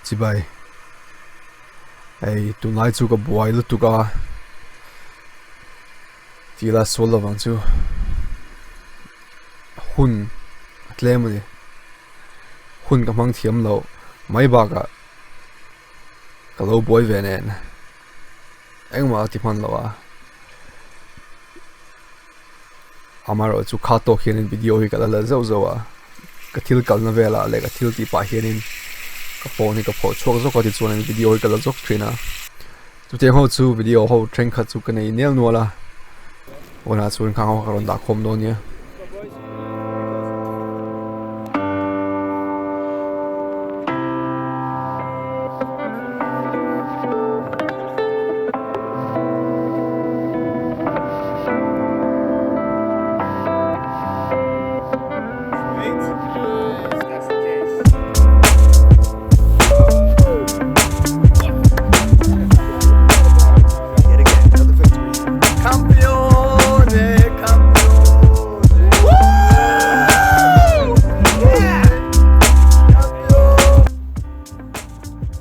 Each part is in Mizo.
Chibai. Hei tunlai chu ka buai lutuk a, tila sual lovang chu hun a tlem a ni. Hun ka hmang thiam loh mai bakah ka lo buai ve nen engmah a ti hman lo a. Amaherawhchu kha tawk hianin video hi ka la la zauh zauh a, ka thil kalna velah leh ka thil tih pah hianin ka phone hi ka phawrh chhuak zawk a tichuanin video hi ka la zawk thin a, chutiang ho chu video ho thenkhat chu ka nei nel nual a, hunah chuan khang ho ka rawn dah khawm dawn nia.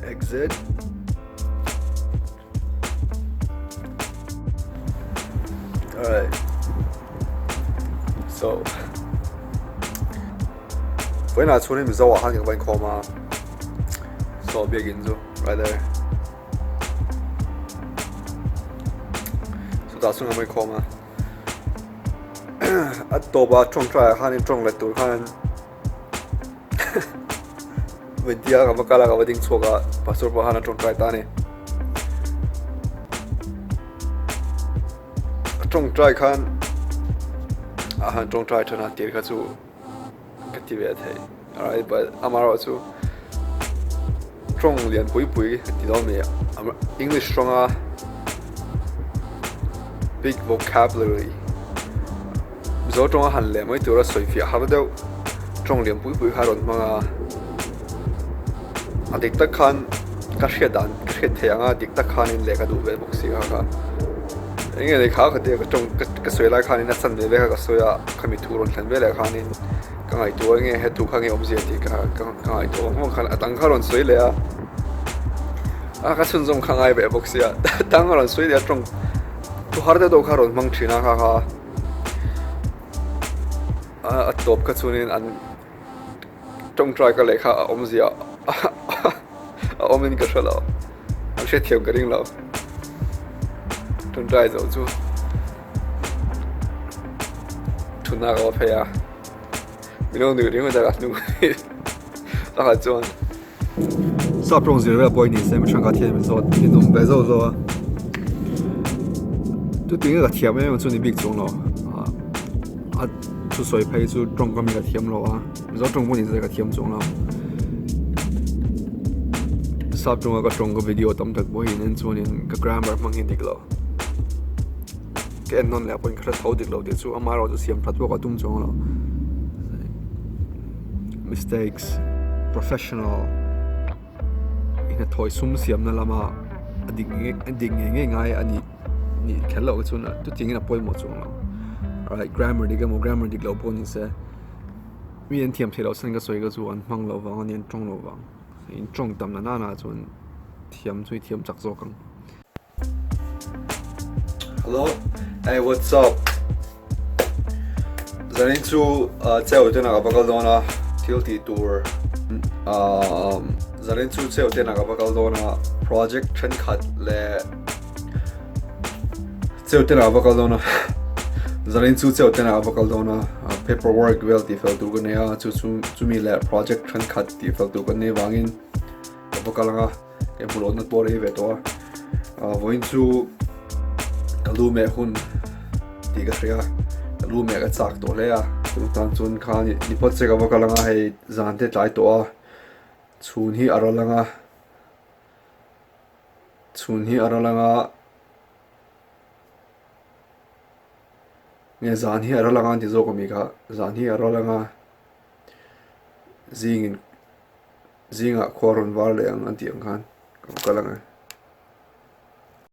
Exit. Alright. So Vawiinah chuan Mizo ah khan kan va inkhawm a so biakin chu right there chutah chuan kan va inkhawm a a tawpah tawngtai ah khanin tawng let tur khan Vawitia ka va kal a ka va ding chhuak a pastor pawh khan a tawngtai ta a ni a tawngtai khan a han tawngtai than a tir kha chu ka ti ve thei alright but amaherawhchu tawng lian pui pui ka ti dawn mai English tawnga big vocabulary. Mizo tawnga han leh mai tura sawi fiah har deuh tawng lian pui pui kha a rawn hmang a, a dik tak khan ka hriat dan ka hriat theih ang a dik tak khanin lehkha duh ve bawk si kha kha eng nge ni kha ka tia ka tawng ka sawi lai khanin a chan ve ve kha ka sawi a khami thu rawn thlen ve leh khanin ka ngaihtuah eng nge he thu kha nge awmzia tih ka ka ngaihtuah vang vang khan a dang kha a rawn sawi leh a a ka chhunzawm kha ngai ve bawk sia dang a rawn sawi leh a tawng thu har deuh deuh kha a rawn hmang thin a kha kha. A tawp kha chuanin an tawngtai ka leh kha a awmzia a awmin ka hre lo an hrethiam ka ring lo tawngtai zo chu thutna ka va phei a min lo nuih ringawt a ka hnung pakhat chuan sap rawng zir vel pawh a ni se mihring ka thiam zawt in awm ve zauh zauh a chuti ka thiam em em chu ni bik chuang lo a thusawi phei chu tawngkam hi ka thiam lo a mizo tawng pawh ni se ka thiam chuang lo sap tawnga ka tawng ka video tam tak pawh hi en chuanin ka grammar hmang hi dik lo ka en nawn leh pawhin ka hre tho dik lo tih chu amaherawhchu siam that pawh ka tum chuang lo mistakes professional hnathawih sum siamna lama a dik ngei a dik ngei ngei ngai a nih nih kher loh chuan chutiangin a pawimawh chuang lo alright grammar dik emaw grammar dik loh pawh ni se mi an thiam theih loh chhan ka sawi kha chu an hmang loh vang a ni an tawng loh vang in tawng tam na nana chuan thiam chu i thiam chak zawk ang. Hello, hey what's up? Zanin chu cheu te nak a va kal dawn a, thil tih tur zanin chu cheu te nak a va kal dawn a, project thenkhat leh cheu te nak a va kal dawn a, zanin chu cheu te nak a va kal dawn a, paper work vel tih fel tur ka nei a, chu chu chumi leh project thenkhat tih fel tur ka nei vangin ka va kal ang a. Ka hmu lohna pawh rei ve tawh a, vawiin chu ka lu meh hun tih ka hria, ka lu meh ka chak tawh hle a, chu tan chuan kha ni phawt che ka va kal anga hei zan te tlai tawh a, chhun hi a ral anga, chhun hi a ral anga, nge zan hi a ral anga an ti zawk a mi kha, zan hi a ral anga zingin. Zingah khua rawn var leh ang an tih ang khan ka va kal ang e.